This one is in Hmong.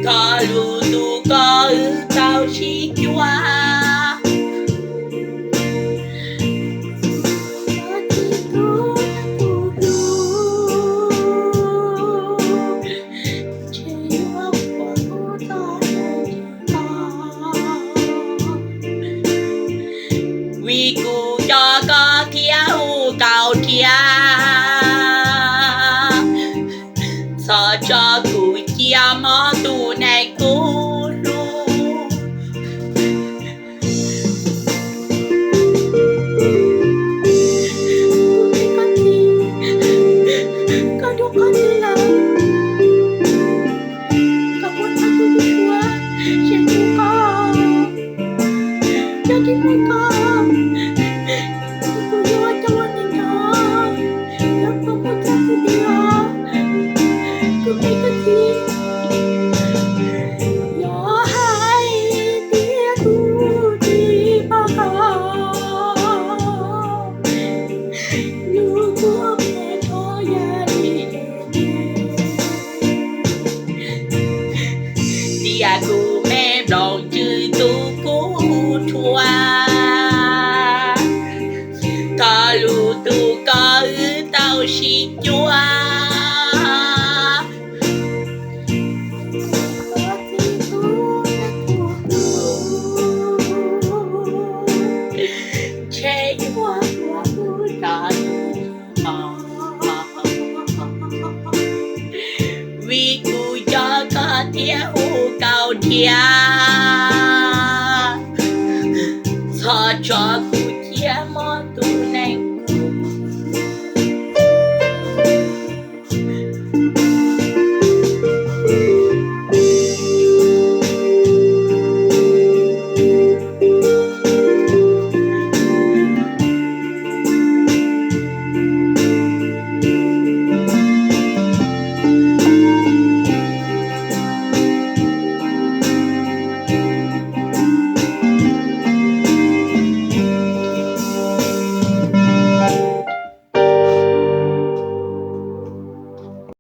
Thov lus tus koj wb tau sib cuag. Vim kuv nco koj thiab hu kaus dhia, txhob tso kuv cia mob tus neeg kuv hlub. Koj dua qhov twg lawm? Koj puas tau tus hlub, tsis hlub koj, yog tsis hlub koj, kuv yuav coj los nim no, yog koj puas tau tus hlub, kuv me koj txiv, yog hais tias kuv tsis pom koj, lub kua muag rhuav ya li tias kuv me nplooj tswb tus kub rhuav. Thov lus tus koj wb tau sib cuag. Ntshe yuav ua kuv rov vim kuv nco koj thiab hu kaus dhia.